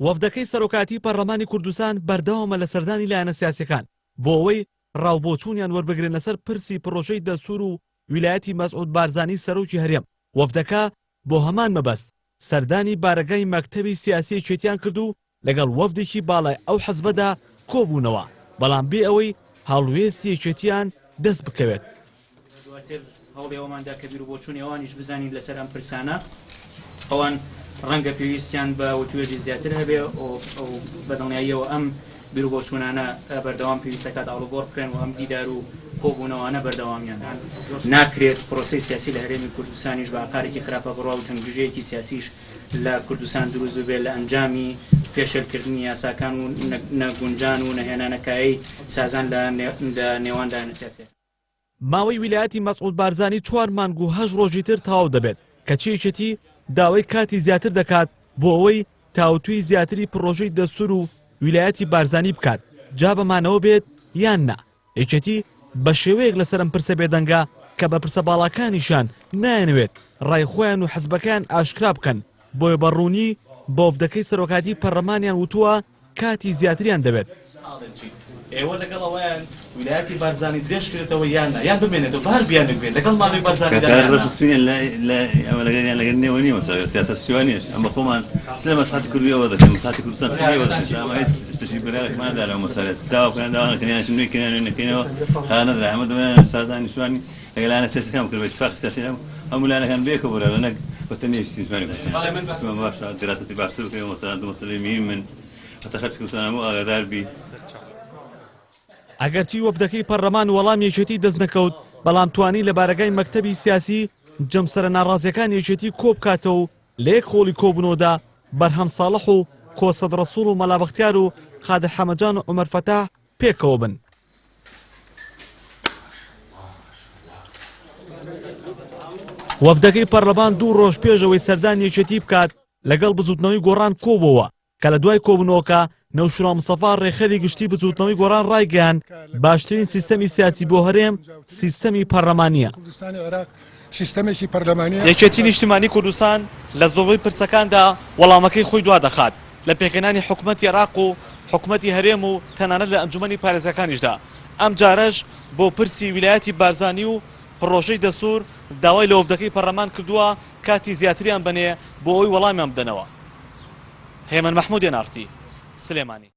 وەفدەکەی سەرۆکایەتی پەرلەمانی کوردستان بەردەوامە لە سەردانی لایەنە سیاسیەکان بۆ ئەوەی ڕاوبۆچوونیان وەربگرن لەسەر پرسی پڕۆژەی دەستوور و ویلایەتی مەسعود بارزانی سەرۆکی هەرێم. وەفدەکە بۆ هەمان مەبەست سەردانی بارەگای مەکتەبی سیاسی یەکێتیان کرد و لەگەڵ وەفدێکی باڵای ئەو حزبەدا کۆبوونەوە، بەڵام بێ ئەوەی هەڵوێستی یەکێتیان دەست بکەوێت. دواتر هەوڵی ئەوەمان دا کە بیروبۆچوونی ئەوانیش بزانین لەسەر ئەم پرسانە. ئەوان ڕەنگە پێویستیان بە وتوێژی زیاتر هەبێ و بە دڵنیاییەوە ئەم بیروبۆچوونانە بەردەوام پێویست دەکات ئاڵوگۆڕ بکرێن و ئەم دیدار و کۆبوونەوانە بەردەوامیان ناکرێت پرۆسەی سیاسی لە هەرێمی کوردستانیش بە ئاقارێکی خراپە بڕوا و تەنگژەیەکی سیاسیش لە کوردستان دروست ببێت لە ئەنجامی پێشێلکردنی یاساکان و نەگونجان و نەهێنانەکایەی سازان لە نێوان لایەنە سیاسیەکان. ماوەی ویلایەتی مەسعود بارزانی چوار مانگ و هەشت ڕۆژی تر تەواو دەبێت، کەچی یەکێتی داوای کاتی زیاتر دەکات بۆ ئەوەی تاوتوێی زیاتری پڕۆژەی دەستور و ویلایەتی بارزانی بکات، جا بە مانەوە بێت یان نا. یەکێتی بە شێوەیەک لەسەر ئەم پرسە بێدەنگە کە بەرپرسە باڵاکانیشیان نایانەوێت ڕای خۆیان و حزبەکەیان ئاشکرا بکەن، بۆیە بە ڕوونی بە وەفدەکەی سەرۆکایەتی پەرلەمانیان وتووە کاتی زیاتریان دەوێت. ئێوە لەگەڵ ئەوەیان ویلایەتی بارزانی درێژ کرێتەوە یان نا، یان بمێنێتەوە بە هەر بیانووێک بێت لەگەڵ مانەوەی بارزانیدا کاکە یان نا؟ ڕەش و سپی لە لە ئەمە لەگەڵ یان لەگەڵ نێوە نییە مەسەلەکە سیاسەت سیوا نییە ئەمە خۆمان چ لە مەسڵەحەتی کوردی ئەوە دەکەین مەسڵەحەتی کوردستان چ لێوە دەکەین ئەمە هیچ شتێکی بڕیارێکمان نەدا لەو مەسەلەیە داوا بکەن داوا نەکەن یان نوێ کەین یان نوێ نەکەینەوە خەیار نەدرا ئەمە دەمەیان سازانی شوانی لەگەڵ لایەنە سیاسیەکان بکرێت بە ئیتفاقی سیاسی هەموو لایەنەکان بەیەکەوە بڕیار نەک بە تەنیا یەکێتی نیشتمانی کوردستان باشە دیراسەتی باشتر بکەین ئەو مەسەلە دوو مەسەلەی مهمن هەتا خەڵکی کوردستان هەموو ئاگادار بی. ئەگەرچی وەفدەکەی پەرلەمان وەڵامی یەکێتی دەستنەکەوت، بەڵام توانی لە بارەگای مەکتەبی سیاسی جەمسەرە ناڕازیەکانی یەکێتی کۆبکاتەوە و لە یەک هۆڵی کۆبوونەوەدا بەرهەم ساڵح و کۆسرەت ڕەسوڵ و مەلا بەختیار و قادر حەمەجان و عومەر فەتاح پێکەوە بن. وەفدەکەی پەرلەمان دوو ڕۆژ پێش ئەوەی سەردانی یەکێتی بکات لەگەڵ بزوتنەوەی گۆڕان کۆبووەوە کە لە دوای کۆبوونەوەکە نەوشیروان مستەفا ڕێکخەری گشتی بزوتنەوەی گۆڕان ڕایگەیاند باشترین سیستەمی سیاسی بۆ هەرێم سیستەمی پەرلەمانییە. یەکێتی نیشتیمانی کوردستان لە زۆربەی پرسەکاندا وەڵامەکەی خۆی دوادەخات لە پێکهێنانی حکومەتی عێراق و حکومەتی هەرێم و تەنانەت لە ئەنجومەنی پارێزگاکانیشدا، ئەمجارەش بۆ پرسی ویلایەتی بارزانی و پڕۆژەی دەستور داوای لە وەفدەکەی پەرلەمان کردووە کاتی زیاتریان بەنێ بۆ ئەوەی وەڵامیان بدەنەوە. هێمن مەحمود، ئێن ئاڕ تی، سلێمانی.